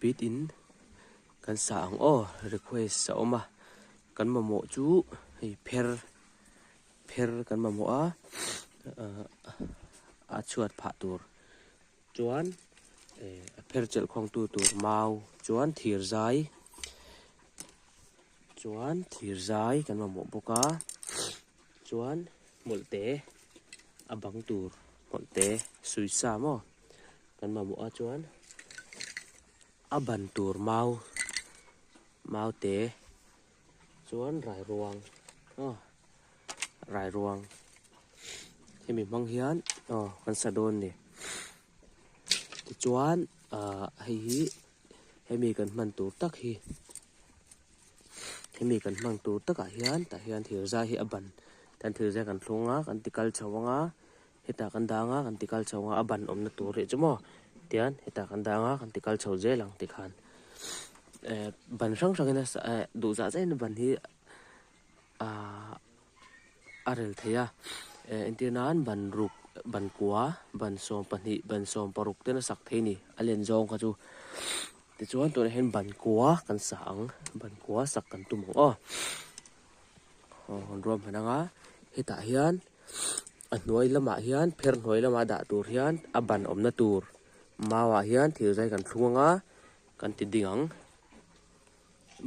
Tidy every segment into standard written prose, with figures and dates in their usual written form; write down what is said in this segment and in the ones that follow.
Pit in kan sa ang aw request a awm a kan mamawh chu hei pher pher kan mamawh a ahh a chhuat phah tur chuan eh a pher chelh khawng tu tur mau chuan thir zai chuan thir zai kan mamawh bawk a chuan hmawlh te a bang tur hmawlh te suisa maw kan mamawh a chuan a ban tur mau mau te chuan rairuang aw rairuang hemi hmang hian aw kan sa dawn a ni tichuan ah hei hi hemi kan hman tur tak hi hemi kan hman tur takah hian tah hian thir zai hi a ban tan thir zai kan thlung a kan ti kal chho ang a. Hetah kan dang a, kan ti kal chho ang a, a ban awmna tur rih chu maw tian hetah kan dang a, kan ti kal chho zel ang tikhan eh ban hrang hrangin a sa eh duh zah zaiin ban hi ahh a rel thei a eh entir nan ban ruk ban kua ban sawm pahnih ban sawm paruk ten a sak thei a ni a len zawng kha chu tichuan tunah hian ban kua kan sa ang ban kua sak kan tum ang aw aw han ruam hman ang a hetah hian. A hnuai lamah hian pher hnuai lamah dah tur hian a ban awmna tur mauah hian thir zai kan thlung ang a kan ti ding ang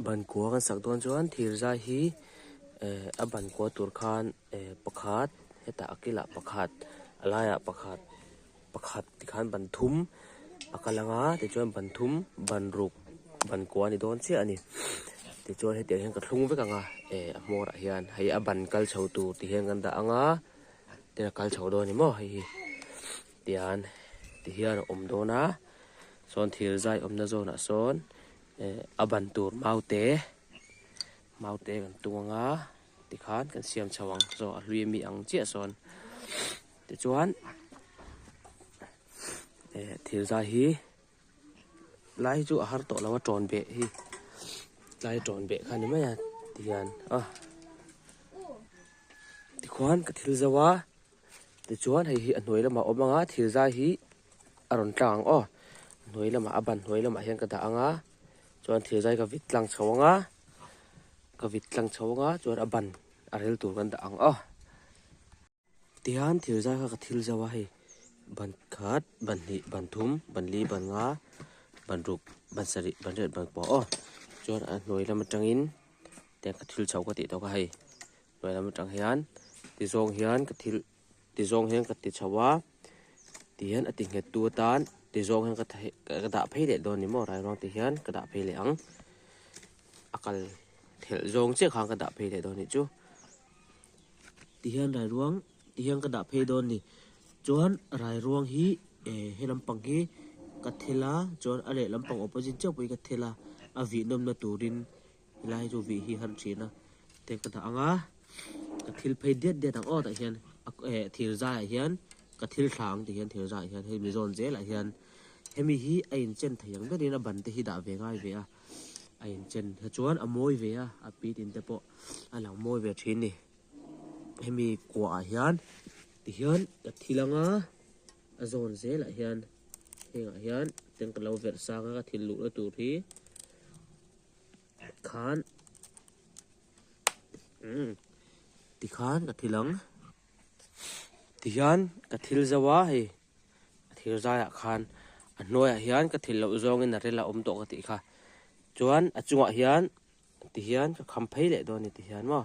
ban kua kan sak dawn chuan thir zai hi eh a ban kua tur khan eh pakhat hetah a kilah pakhat a laiah pakhat pakhat tikhan ban thum a kal ang a tichuan ban thum ban ruk ban kua a ni dawn chiah a ni tichuan hetiang hian ka thlung vek ang a eh a hmawr ah hian hei a ban kal chho tur ti hian kan dah ang a tin a kal chho dawn a ni maw hei hi tian ti hian a awm dawn a sawn thir zai awmna zawnah sawn eh a ban tur mau te mau te kan tung ang a tikhan kan siam chho ang saw a hlui ami ang chiah sawn. Tichuan eh thir zai hi lai hi chu a har tawh lo a tawn beh hi tlai tawn beh kha a ni mai a tihian a tikhuan ka thil zo a tichuan hei hi a hnuai lamah a awm ang a thir zai hi a rawn tlang ang aw a hnuai lamah a ban hnuai lamah hian ka dah ang a chuan thir zai ka vit tlang chho ang a ka vit tlang chho ang a chuan a ban a rel tur kan dah ang aw. Tihian thir zai kha ka thil zauh a hei ban khat ban hnih ban thum ban li ban nga ban ruk ban sarih ban riat ban pawh aw chuan a hnuai lam atangin tiang ka thil chho ka tih tawh kha hei hnuai lam atang hian ti zawng hian ka thil ti zawng hian ka ti chho a tihian a ti nghet tu atan ti zawng hian ka ka dah phei leh dawn ni maw rai ruang ti hian ka dah phei leh ang a kal thelh zawng chiah khan ka dah phei leh dawn anih chu. Tihian rairuang tihian ka dah phei dawn a ni chuan rairuang hi eh he lampang hi ka thel a chuan a leh lampang opposite chiah pawh hi ka thel a a vih nawmna turin helai hi chu vih hi har thin a te ka dah ang a ka thil phei diat diat ang aw tah hian eh thir zaiah hian ka thil thla ang tih hian thir zaiah hian hei mi zawn zelah hian hemi hi a inchen thei ang berin a ban te hi dah ve ngai ve a a inchen kha chuan a mawi ve a a pi tin te pawh a lang mawi ve thin a ni hemi kuahah hian tihian ka thil ang a a zawn zelah hian hengah hian tiang ka lo verh sang a ka thil luhna tur hi khan umm tikhan ka thil ang tihian ka thil zo a hei. A thir zaiah khan a hnuaiah hian ka thil loh zawngin a rel a awm tawh ka tih kha chuan a chungah hian tihian ka kham phei leh dawn a ni tihian maw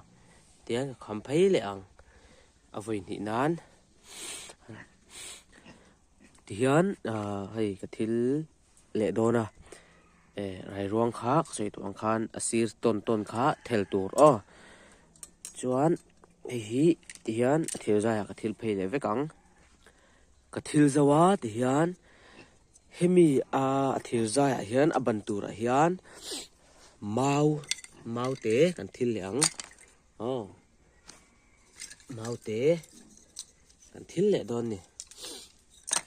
tihian ka kham phei leh ang a vawi hnih nan tihian ah hei ka thil leh dawn a eh rairuang kha ka sawi tawh ang khan a sir tawn tawn kha thel tur aw chuan hei hi tihian a thir zaiah ka thil phei leh vek ang. Ka thil zo a ti hian hemi a thir zaiah hian a ban turah hian mau mau te kan thil leh ang aw mau te kan thil leh dawn a ni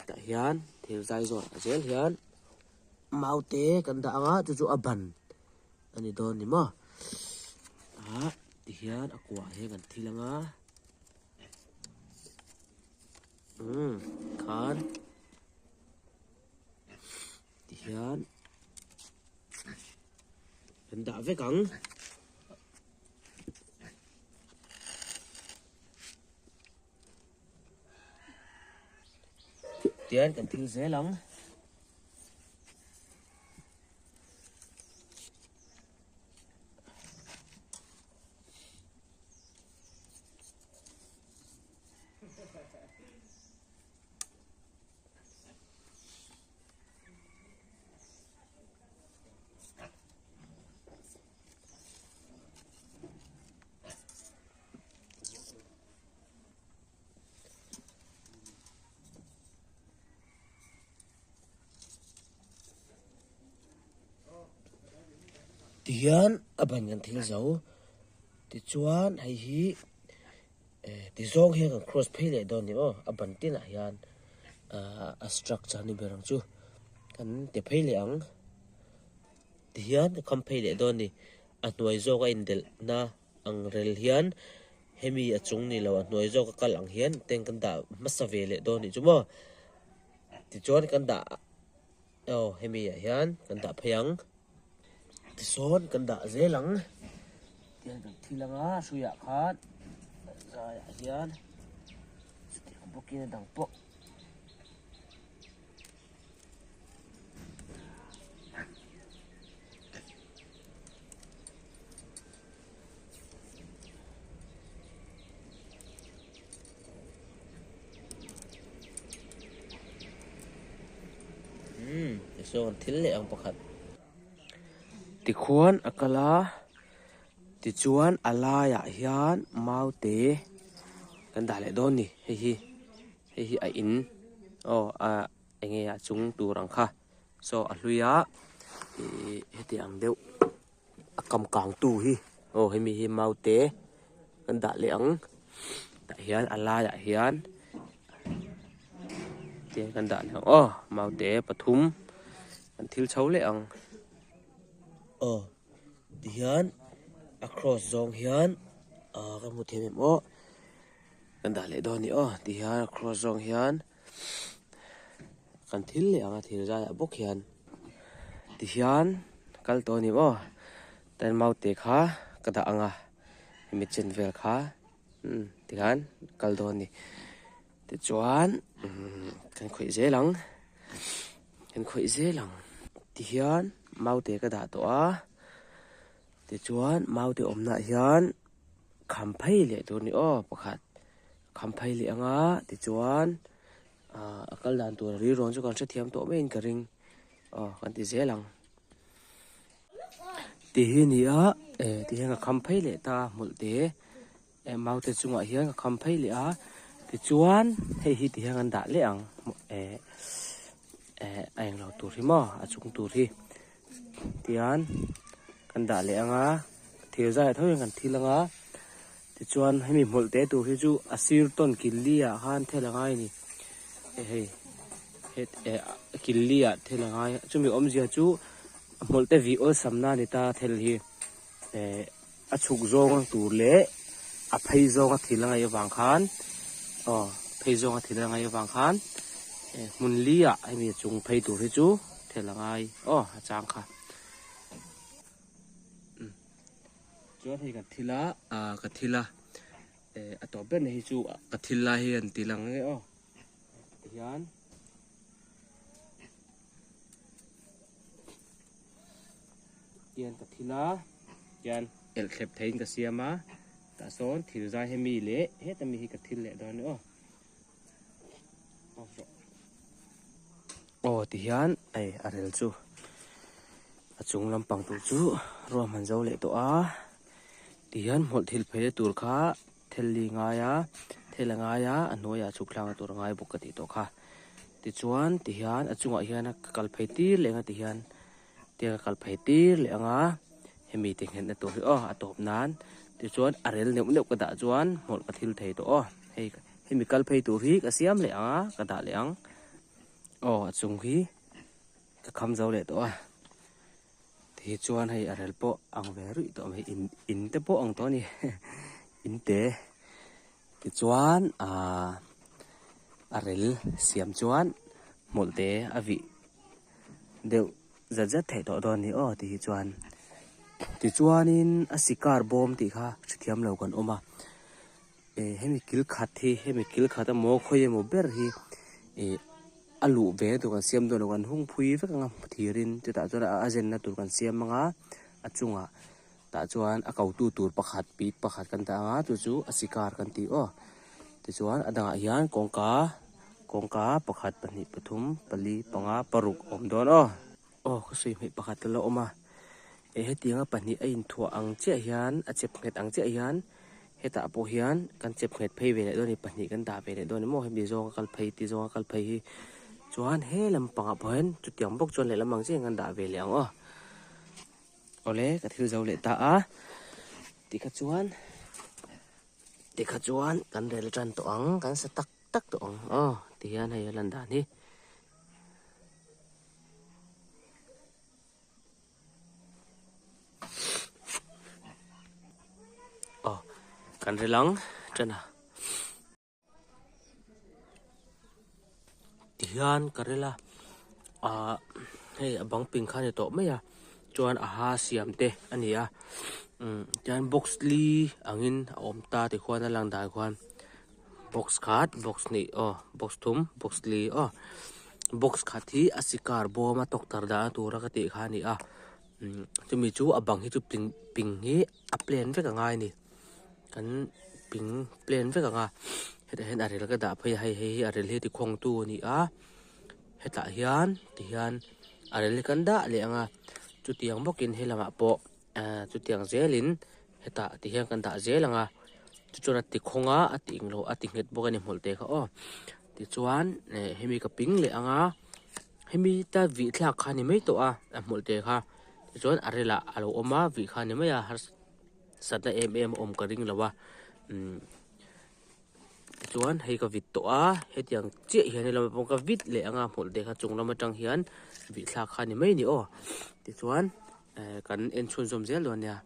tah hian thir zai zawh ah zel hian mau te kan dah ang a chu chu a ban a ni dawn a ni maw ah ti hian a kuah hian kan thil ang a. Umm khan tihian. Kan dah vek ang. Tian kan thil zel ang. Tihian a ban kan thil zo tichuan hei hi eh tizawng hian kan cross phei leh dawn a ni aw a ban tinah hian ahh a structure ni ber ang chu kan ti phei leh ang tihian ka kham phei leh dawn a ni a hnuai zawk a indelh na ang rel hian hemi a chung ni lo a hnuai zawk a kal ang hian tank kan dah hmasa ve leh dawn a nih chu maw tichuan kan dah aw hemi ah hian kan dah phei ang tisawn kan dah zel ang tihian kan thil anga hruiah khan zaiah hian chutiang bawkin a dang pawh. Umm tichuan thil leh ang pakhat tikhuan a kal a tichuan a laiah hian mau te kan dah leh dawn a ni hei hi. Hei hi a in aw a eng nge a chung tur ang kha saw a hlui a ihh heti ang deuh a kam kang tu hi aw hemi hi mau te kan dah leh ang tah hian a laiah hian tiang kan dah leh ang aw mau te pathum kan thil chho leh ang aw tihian a cross zawng hian ah ka hmu thei em aw. Kan dah leh dawn a ni aw ti hian a cross zawng hian kan thil leh ang a thil zaiah bawk hian ti hian kal tawh a ni maw ten maute kha ka dah ang a hemi chen vel kha umm ti khan kal dawn a ni tichuan umm kan khawih zel ang kan khawih zel ang ti hian maute ka dah tawh a tichuan maute awmnaah hian. Kham phei leh tur a ni aw pakhat kham phei leh anga tichuan ah a kal dan tur a ri rawn chu kan hrethiam tawh maiin ka ring aw kan ti zel ang ti hi a ni a eh ti hian ka kham phei leh ta hmawlh te eh mau te chungah hian ka kham phei leh a tichuan hei hi ti hian kan dah leh ang eh eh a englo tur hi maw a chung tur hi. Tihian kan dah leh ang a thir zaiah tho hian kan thil ang a tichuan hemi hmawlh te tur hi chu a sir tawn kil li ah khan thel a ngai a ni hei het eh kil li ah thel a ngai a chumi awmzia chu hmawlh te vih awlsam na a ni ta thel hi eh a chhuk zawng tur leh a phei zawnga thil a ngaih avang khan aw phei zawnga thil a ngaih avang khan eh hmun li ah hemi chung phei tur hi chu thel a ngai aw a chang kha umm chuan hei kan thil a ah ka thil a eh a tawp ber na hi chu ka thil lai hi an ti lang nge aw tihian. Tian ka thil a tian elh thlep theihin ka siam a tah sawn thil zai hemi leh heta mi hi ka thil leh dawn a ni aw aw tihian hei a rel chu a chung lampang tur chu ruahman zo leh tawh a tihian hmawlh thil phei tur kha thel li ngai a thel a ngai a a hnuaiah chhuk thlak na tur a ngai bawk ka tih tawh kha tichuan tihian a chungah hian a kal phei tir leh ang a tihian tiang a kal phei tir leh ang a hemi te nghet na tur hi aw a tawp nan tichuan a rel neuh neuh ka dah chuan hmawlh ka thil thei tawh aw hei hemi kal phei tur hi ka siam leh ang a ka dah leh ang aw a chung hi ka kham zo leh tawh a. Ti chuan hei a rel pawh ang ve ruih tawh mai in in te pawh ang tawh a ni in te tichuan ahh a rel siam chuan hmawlh te a vih deuh zat zat theih tawh dawn a ni aw ti hi chuan. Tichuanin a sikar bawm tih kha hrethiam lo kan awm a, eh hemi kil khat hi hemi kil khat emaw khawi emaw ber hi eh a luh ve na tur kan siam dawn lo kan hung phui vek ang a thirin chutah chuan a zenna tur kan siam ang a a chungah tah chuan a ko tu tur pakhat pit pakhat kan dah ang a chu chu a sikar kan tih aw tichuan a dangah hian kawngka kawngka pakhat pahnih pathum pali panga paruk a awm dawn aw. Aw ka sawi hmeh pakhat a la awm a eh hetianga pahnih a inthuah ang chiah hian a chep nghet ang chiah hian hetah pawh hian kan chep nghet phei ve leh dawn a ni pahnih kan dah ve leh dawn a ni maw hemi zawnga kal phei ti zawnga kal phei hi chuan he lampangah pawh hian chutiang bawk chuan lehlam ang chiah hian kan dah ve leh ang aw. Awle ka thil zo leh ta a tikha chuan tikha chuan kan rel tan tawh ang kan sa tak tak tawh ang aw tihian hei a lan dan hi. Aw kan rel ang tan a. Tihian ka rel a ahh hei a bang ping kha a ni tawh mai a chuan a ha siam te a ni a umm tihian box li angin a awm ta tikhuan a lang dan khuan box khat box hnih aw box thum box li aw box khat hi a sikar bawm a tawktar dahna tura ka tih kha a ni a umm chumi chu a bang hi chu ping ping hi a plan vek a ngai a ni. Kan ping plan vek ang a hetah hian a rel ka dah phei a hei hei hi a rel hi tikhawng tu a ni a hetah hian tihian a rel hi kan dah leh ang a chutiang bawkin he lamah pawh ahh chutiang zelin hetah tihian kan dah zel ang a chuchuan a tikhawng a a ti englo a ti nghet bawk a ni hmawlh te kha aw tichuan eh hemi ka ping leh ang a hemi ta vih thlak kha a ni mai tawh a a hmawlh te kha tichuan a relah a lo awm a vih kha a ni mai a Satna em em a awm ka ring lo a umm tichuan hei ka vit tawh a hetiang chiah hian helama pawh ka vit leh anga hmawlh te kha chung lam atang hian vih thlak kha a ni mai a ni aw tichuan eh kan en chhunzawm zel dawn nia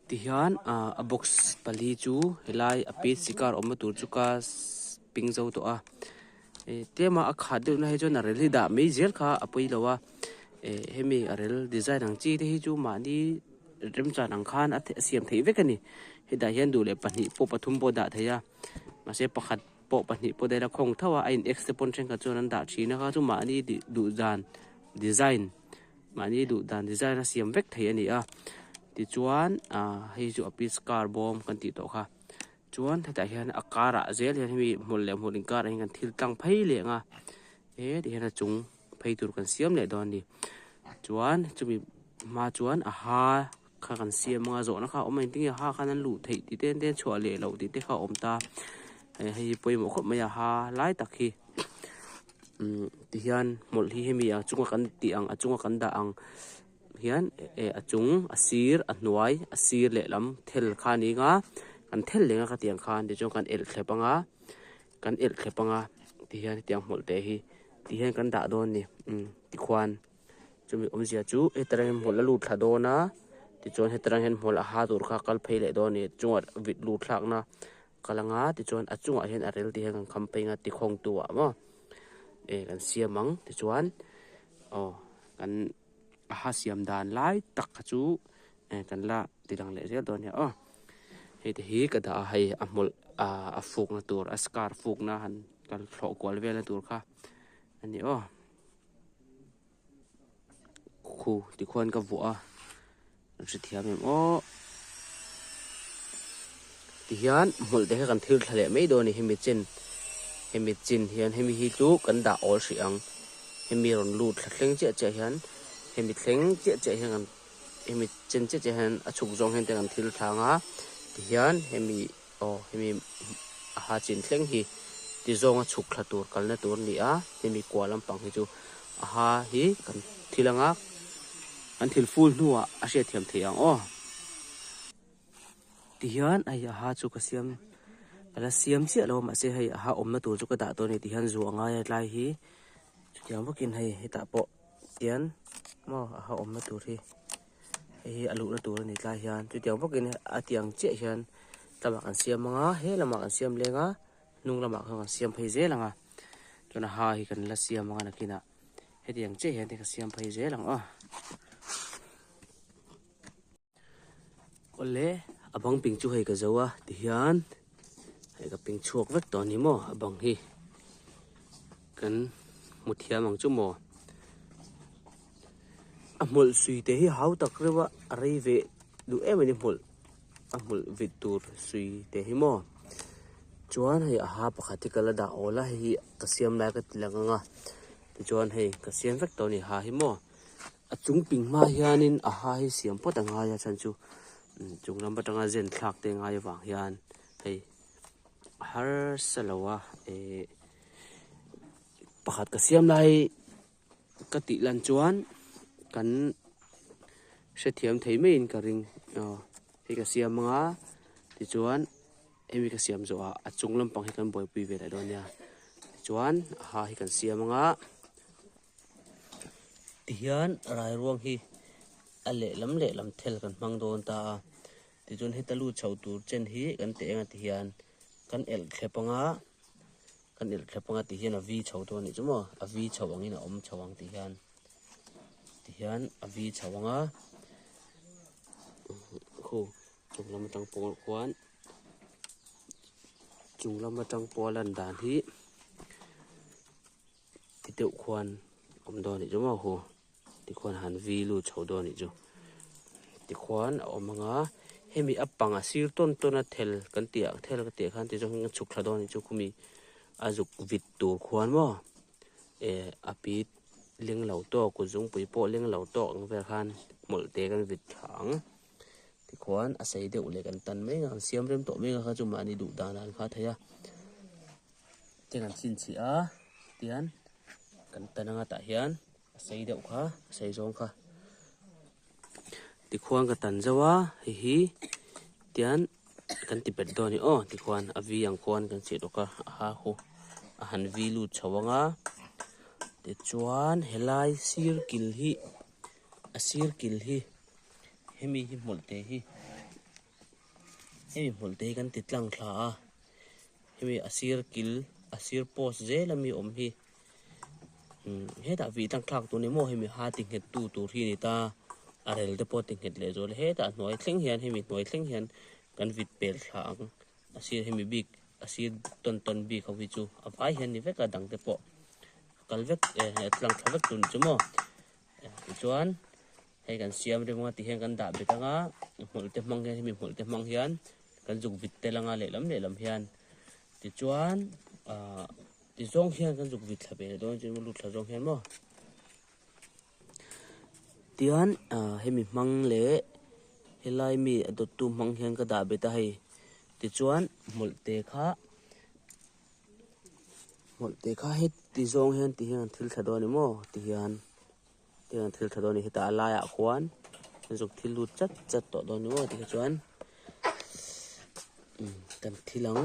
tihian ah a box pali chu helai a pit sikar awmna tur chu ka ping zo tawh a. Eh tlema a khat deuh na hi chuan a rel hi dah mai zel kha a pawi lo a eh hemi a rel design ang chi te hi chu mahni remchan ang khan a siam theih vek a ni hetah hian duh leh pahnih pawh pathum pawh dah thei a mahse pakhat pawh pahnih pawh daih la khawng tho a a in x te pawn thenkhat chuan an dah thin a kha chu mahni duh dan design mahni duh dan design a siam vek thei a ni a tichuan ah hei chu a piece car bawm kan tih tawh kha. Chuan hetah hian a karah zel hian hemi hmawlh leh hmawlh inkarah hian kan thil tlang phei leh ang a he ti hian a chung phei tur kan siam leh dawn a ni chuan chumi hma chuan a ha kha kan siam ang a zawhna kha a awm a engtin nge ha khan an luh theih tih te te chhuah leh loh tih te kha a awm ta hei hi pawimawh khawp mai a ha lai tak hi umm tihian hmawlh hi hemi a chunga kan tih ang a chunga kan dah ang. Hian eh a chung a sir a hnuai a sir lehlam thel kha a ni ang a kan thel leh ang a khatiang khan tichuan kan elh thlep ang a kan elh thlep ang a tihian hetiang hmawlh te hi tihian kan dah dawn a ni umm tikhuan chumi awmzia chu heta tang hian hmawlh a lut thla dawn a tichuan heta tang hian hmawlh a ha tur kha a kal phei leh dawn a ni chungah vit lut thlakna kal ang a tichuan a chungah hian a rel tih hian kan kham phei ang a tikhawng tu ah maw eh kan siam ang tichuan aw kan. A ha siam dan lai tak kha chu eh kan la ti lang leh zel dawn nia aw hei te hi ka dah a hei a hmawlh ah a fukna tur a scarf fukna han kal thlawh kual velna tur kha a ni aw khu tikhuan ka vuah a an hrethiam em aw tihian hmawlh te kha kan thil thla leh mai dawn a ni hemi chen hemi chin hian hemi hi chu kan dah awl hrih ang hemi rawn lut thla thleng chiah chiah hian hemi thleng chiah chiah hian kan hemi chen chiah chiah hian a chhuk zawng hian te kan thil thla ang a tihian hemi aw hemi a ha chin thleng hi ti zawnga chhuk thla tur kalna tur a ni a hemi kua lampang hi chu a ha hi kan thil anga kan thil ful hnuah a hriatthiam theih ang aw. Tihian hei a ha chu ka siam ka la siam chiah lo a mahse hei a ha awmna tur chu ka dah tawh a ni tihian zu a ngai a tlai hi chutiang bawkin hei hetah pawh tian maw a ha awmna tur hi hei hi a luhna tur a ni tlai hian chutiang bawkin a tiang chiah hian tlangah kan siam ang a he lamah kan siam leng a hnung lamah khan kan siam phei zel ang a chuan a ha hi kan la siam ang a nakinah hetiang chiah hian te ka siam phei zel ang aw. Awle a bang ping chu hei ka zo a tihian hei ka ping chhuak vek tawh a ni maw a bang hi kan hmu thiam ang chu maw a hmawlh sui te hi hau tak reuh a a rei ve duh em a ni hmawlh a hmawlh vit tur sui te hi maw chuan hei a ha pakhat hi ka la dah awl a hei hi ka siam lai ka ti lang ang a tichuan hei ka siam vek tawh a ni ha hi maw. A chung ping hma hianin a ha hi siam phawt a ngai a chhan chu chung lam atanga zen thlak te ngai avang hian hei a harsa lo a ehh pakhat ka siam lai ka tih lan chuan kan hrethiam thei maiin ka ring aw hei ka siam anga tichuan hemi ka siam zawh ah a chung lampang hi kan buaipui ve leh dawn nia tichuan a ha hi kan siam anga. Tihian rairuang hi a lehlam lehlam thel kan hmang dawn ta a, tichuan heta lut chho tur chen hi kan teh eng a tihian kan elh thlep anga kan elh thlep anga tihian a vi chho dawn a nih chu maw a vi chho angin a awm chho ang tihian tihian a vi chho anga khu chung lam atang pawh khuan chung lam atang pawh a lan dan hi. Ti deuh khuan awm dawn anih chu maw hu tikhuan han vi lut chho dawn anih chu tikhuan a awm ang a hemi a pang a sir tawn tawn a thel kan tih ah thel ka tih ah khan ti zawng hian a chhuk thla dawn anih chu khumi a zuk vit tur khuan maw eh a pit leng lo tawk kut zungpui pawh leng lo tawk ang vel khan hmawlh te kan vit thla ang tikhuan a sei deuh leh kan tan mai ang an siam rem tawh mai ang kha chu mahni duh dan ah an kha thei a. Te kan chhinchhiah a tian kan tan anga tah hian a sei deuh kha a sei zawng kha tikhuan ka tan zauh a hei hi tian kan ti bet dawn a ni aw tikhuan a vi ang khuan kan chhiah tawk a a ha hu a han vi lut chho ang a tichuan helai sir kil hi a sir kil hi hemi hi hmawlh te hi hemi hmawlh te hi kan ti tlang thla a. Hemi a sir kil a sir post zel ami awm hi umm hetah vih tlang thlak tur ni maw hemi ha ti nghet tu tur hi a ni ta a rel te pawh ti nghet leh zual hetah hnuai thleng hian hemi hnuai thleng hian kan vit pel thla ang a sir hemi bik a sir tawn tawn bik ho hi chu a vai hian ni vek a dang te pawh a kal vek eh tlang thla vek tur ni chu maw tichuan. Hei kan siam rem anga tihian kan dah bet anga hmawlh te hmang hian hemi hmawlh te hmang hian kan zuk vit tel anga lehlam lehlam hian tichuan ahh ti zawng hian kan zuk vit thla ve leh dawn chu lut thla zawng hian maw tian ahh hemi hmang leh helai mi a dawttu hmang hian ka dah bet a hei tichuan hmawlh te kha hmawlh te kha heti zawng hian ti hian an thil thla dawn a ni maw ti hian. Tiang thil tha dawn a ni hetah a laiah khuan zuk thil lut chat chat tawh dawn ni maw tikha chuan umm kan thil ang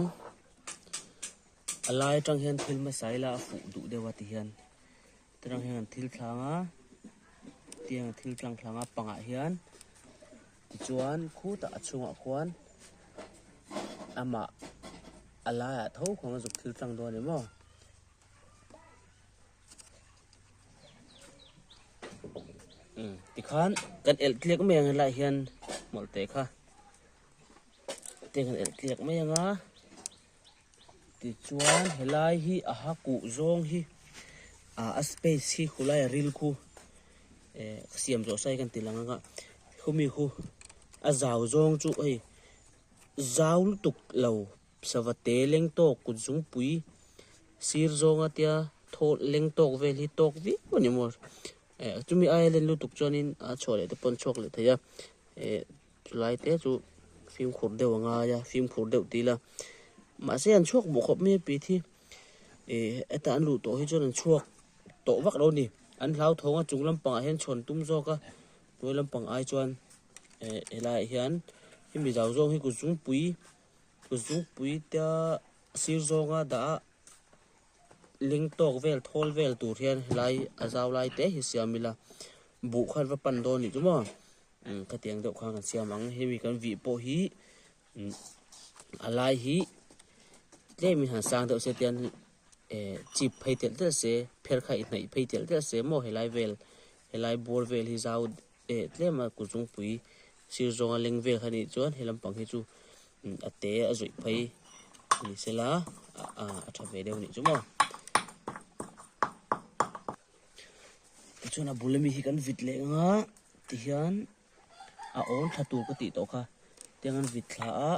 a lai atang hian thil hmasa ila a fuh duh deuh a ti hian tiang hian an thil thlang a tiang thil tlang thlang a pangah hian tichuan khutah a chhungah khuan amah a laiah tho khuan a zuk thil tlang dawn a ni maw. Tikhan kan elh tliak mai ang helaiah hian hmawlh teh kha te kan elh tliak mai ang a tichuan helai hi a ha kuh zawng hi ah a space hi khulai a ril khu eh ka siam zawh sai kan ti lang ang a khumi khu a zau zawng chu hei zau lutuk lo. Sava te leng tawk kut zungpui sir zawnga tia thaw leng tawk vel hi tawk viau a ni maw eh chumi aia len lutuk chuanin a chhuah leh te pawh an chhuak leh thei a eh chulai te chu fimkhur deuh a ngai a fimkhur deuh tih ila mahse an chhuak bawk khawp mai a pi thi eh heta an luh tawh hi chuan an chhuak tawh vak lo a ni an hlauthawng a chung lampangah hian chhawn tum zawk a hnuai lampang ai chuan eh helaiah hian hemi zau zawng hi kut zungpui. Zungpui tia sir zawnga dah a ling tawk vel thawl vel tur hian helai a zau lai te hi siam ila buh khan va pan dawn nih chu maw umm khatiang deuh khan kan siam ang hemi kan vih pawh hi umm a lai hi tlem in han sang deuh se tian eh chip phei telh telh se pher kha inhnaih phei telh telh se maw helai vel helai bawr vel hi zau eh tlem a kut zungpui. Sir zawnga leng vel kha nih chuan he lampang hi chu a te a zawih phei ni sela a tha ve deuh a nih chu maw. Tichuan a bul ami hi kan vit leh ang a tihian a awn thla tur ka tih tawh kha tiang an vit thla a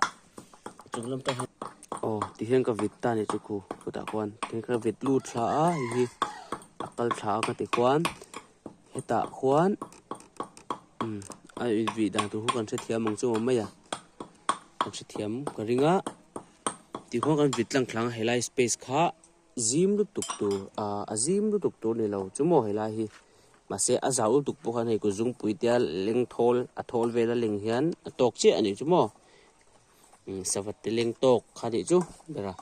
chung lam tang hian aw tihian ka vit ta a nih chu khu khutah khuan tihian ka vit lut thla a hei hi a kal thla a ka ti khuan hetah khuan umm a invih dan tur khu kan hrethiam ang chu awm mai a kan hrethiam ka ring a tikhuan kan vit tlang thlang a helai space kha. Zim lutuk tur ah a zim lutuk tur ni lo chu maw helai hi mahse a zau lutuk pawh khan hei kuzungpui te a leng thawl a thawl vel a leng hian a tawk chiah a nih chu maw sava te leng tawk kha nih chu ber a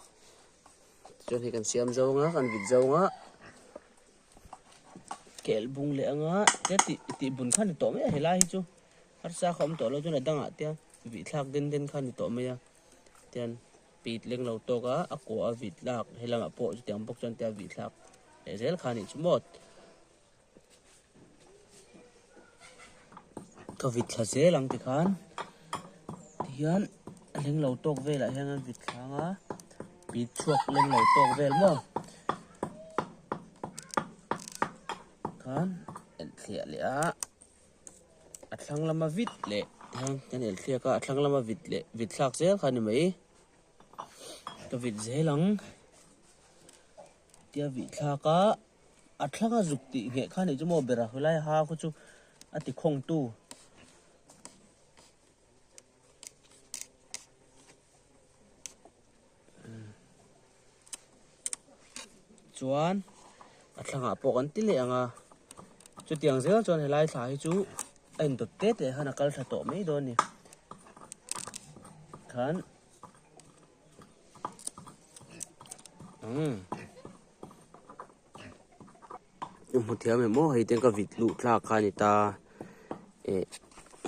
chuan hei kan siam zawng a kan vit zawng a kel bung leh anga tia tih tih bun kha ni tawh mai a helai hi chu harsa kha awm tawh lo chuan a dangah te vih thlak den den kha ni tawh mai a tian. Pit leng lo tawk a, a kua a vit lak he lamah pawh chutiang bawk chuan tia vih thlak leh zel kha a nih chu maw. Ka vit thla zel ang tikhan tihian a leng lo tawk velah hian an vit thlang a, pit chhuak leng lo tawk vel maw khan en thliah leh a. A thlang lama vit leh tihian kan el thliak a a thlang lama vit leh vit thlak zel kha a ni mai ka vit zel ang tia vih thlak a a thlang a zuk tih ngheh kha a nih chu maw ber a helai ha khaw chu a ti khawng tu. Chuan a thlangah pawh kan ti leh ang a chutiang zel chuan helai thla hi chu a indawt te te khan a kal thla tawh mai dawn a ni khan umm hmu thiam em aw hei te ka vit luh tlak kha a ni ta eh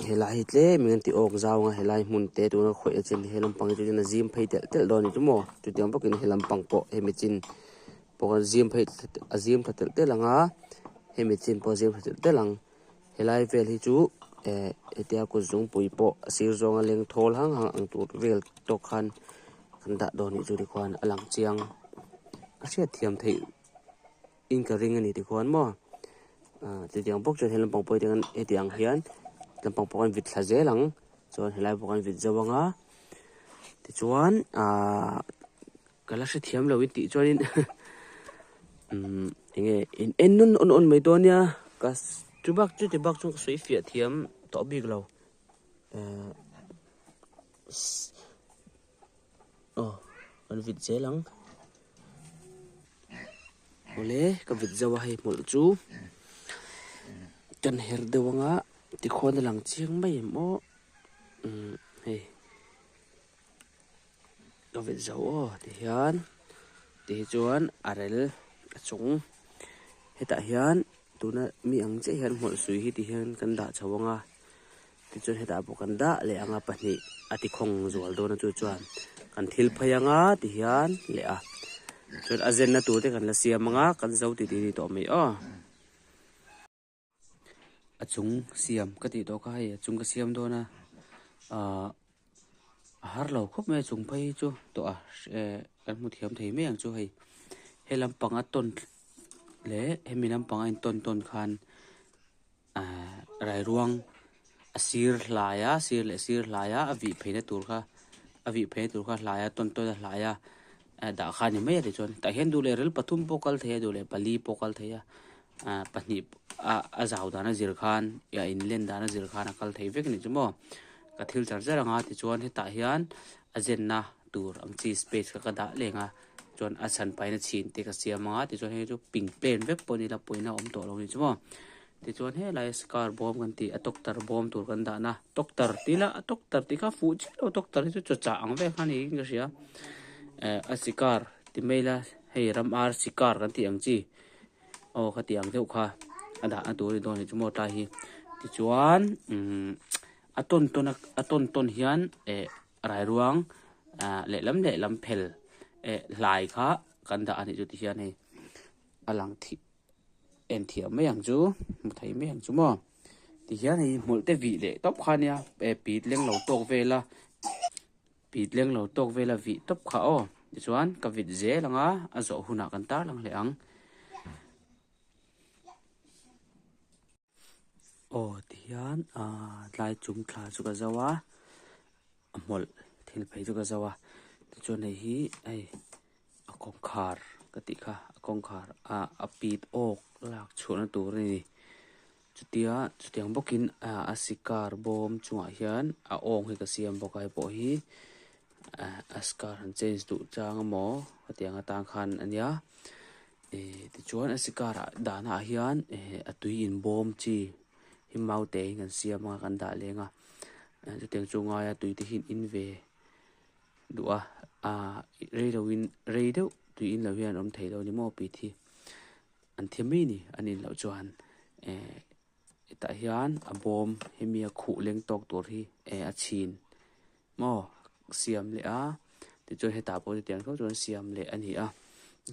helai hi tlem in an ti awk zau ang a helai hmun te tuna khawih a chin he lampang hi chu chuan a zim phei telh telh dawn a ni chu maw chutiang bawkin he lampang pawh hemi chin pawh a zim phei a zim tha telh telh ang a hemi chin pawh a zim tha telh telh ang helai vel hi chu eh hetia kut zungpui pawh a sir zawnga leng thawl hang hang ang tur vel tawk khan an dah dawn anih chu tikhuan a lang chiang a hriat thiam theih. In ka ring a ni tikhuan maw ah chutiang bawk chuan he lampang pawh hi heti ang hian lampang pawh an vit thla zel ang chuan helai pawh an vit zo ang a tichuan ah ka la hrethiam lo in tih chuanin umm eng nge in en nawn awn awn mai dawn nia ka chu bak chuti bak chu ka sawi fiah thiam tawh bik lo eh aw kan vit zel ang. Awle ka vit zo a hei hmawlh chu kan her deuh anga tikhuan a lang chiang mai em aw umm hei ka vit zo aw tihian tihi chuan a rel a chung hetah hian tuna mi ang chiah hian hmawlh sui hi tihian kan dah chho anga. Tichuan hetah pawh kan dah leh anga pahnih a ti khawng zual dawn a chu chuan kan thil phei anga ti hian leh a chuan a zenna tur te kan la siam anga kan zo tih tih a ni tawh mai aw. A chung siam ka tih tawh kha hei a chung ka siam dawn a ahh a har lo khawp mai a chung phei hi chu tawh a eh kan hmu thiam thei mai ang chu hei he lampang a tawn leh hemi lampang a intawn tawn khan. Ahh rairuang a sir hlai a sir leh sir hlai a a vih pheina tur kha a vih pheina tur kha hlai a tawn tawn a hlai a eh dah kha a ni mai a tichuan tah hian duh leh rel pathum pawh kal thei a duh leh pali pawh kal thei a ah pahnih ah a zau dan a zir khan a in len dan a zir khan a kal thei vek a nih chu maw ka thil char char ang a tichuan hetah hian a zenna tur ang chi space kha ka dah leng a chuan a chhan paina chhin te ka siam ang a tichuan hei chu ping pen vek pawh a ni la pawina a awm tawh lo a ni chu maw tichuan helai scar bawm kan tih a tawktar bawm tur kan dahna tawktar tih ila a tawktar tih kha fuh chiah lo tawktar hi chu chaw chah ang vel kha niin ka hria eh a sikar ti mai ila hei ram ar sikar kan tih ang chi aw khati ang deuh kha a dahna tur a ni dawn a ni chu maw tlai hi tichuan umm a tawn tawn a a tawn tawn hian eh Rairuang lehlam lehlam phel eh hlai kha kan dah a nih chu ti hian hei a lang thih en thiam mai ang chu hmu thei mai ang chu maw. Tihian hei hmawlh te vih leh tawp kha ania eh pit leng lo tawk vel a pit leng lo tawk vel a vih tawp kha aw tichuan ka vit zel ang a a zawh hunah kan tarlang leh ang. Aw tihian ahh tlai chung thla chu ka zo a a hmawlh thil phei chu ka zo a tichuan hei hi hei a kawngkhar ka tih kha a kawngkhar ah a pit awk lak chhuahna tur a ni chutia chutiang bawkin ah a sikar bawm chungah hian a awng hi ka siam bawk a hei pawh hi ah a sikar han change duh chang emaw hetiang atan khan a nia. Ehh tichuan a sikar ah dahna ah hian ehh a tui inbawm chi hi mau te in kan siam a kan dah leng a chutiang chu ngaia tui te hi an in ve duh a ahh rei lo in rei deuh tui in lo hian an awm thei lo a ni maw pit hi an thiam mai a ni an in loh chuan ehh hetah hian a bawm hemi a khuh leng tawk tur hi ehh a chhin maw siam leh a tichuan hetah pawh chutiang tho chuan siam leh a ni a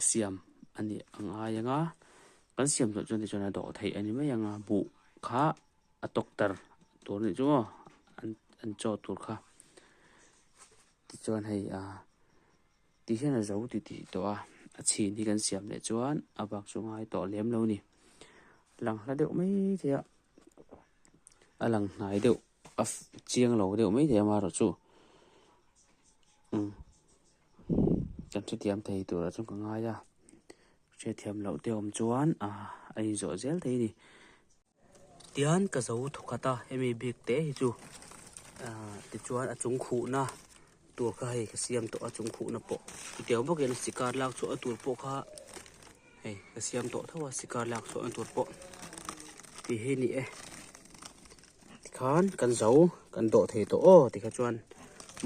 siam a nih a ngai ang a kan siam tawh chuan tichuan a dawh theih a ni mai ang a buh kha a tawk tar tur a nih chu maw an an chaw tur kha tichuan hei ah ti hian a zo ti tih tawh a a chhin hi kan siam leh chuan a bak chu ngai tawh lem lo a ni lang hla deuh mai thei a a lang hnai deuh. A chiang lo deuh mai thei amaherawh chu umm kan hrethiam thei turah chuan ka ngai a hriatthiam loh te awm chuan ah a inzawh zel thei a ni. Tian ka zo thawkhat a hemi bik te hi chu ah tichuan a chung khuhna tur kha hei ka siam tawh a chung khuhna pawh chutiang bawkin sikar lak chhuah tur pawh kha hei ka siam tawh tho a sikar lak chhuahna tur pawh tih hi a ni e tikhan kan zo kan dawh thei tawh aw tikha chuan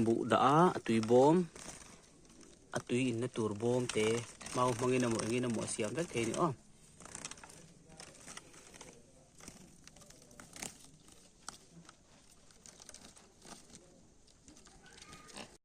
buh dah a a tui bawm a tui inna tur bawm te mau hmangin emaw engin emaw a siam vek thei a ni aw.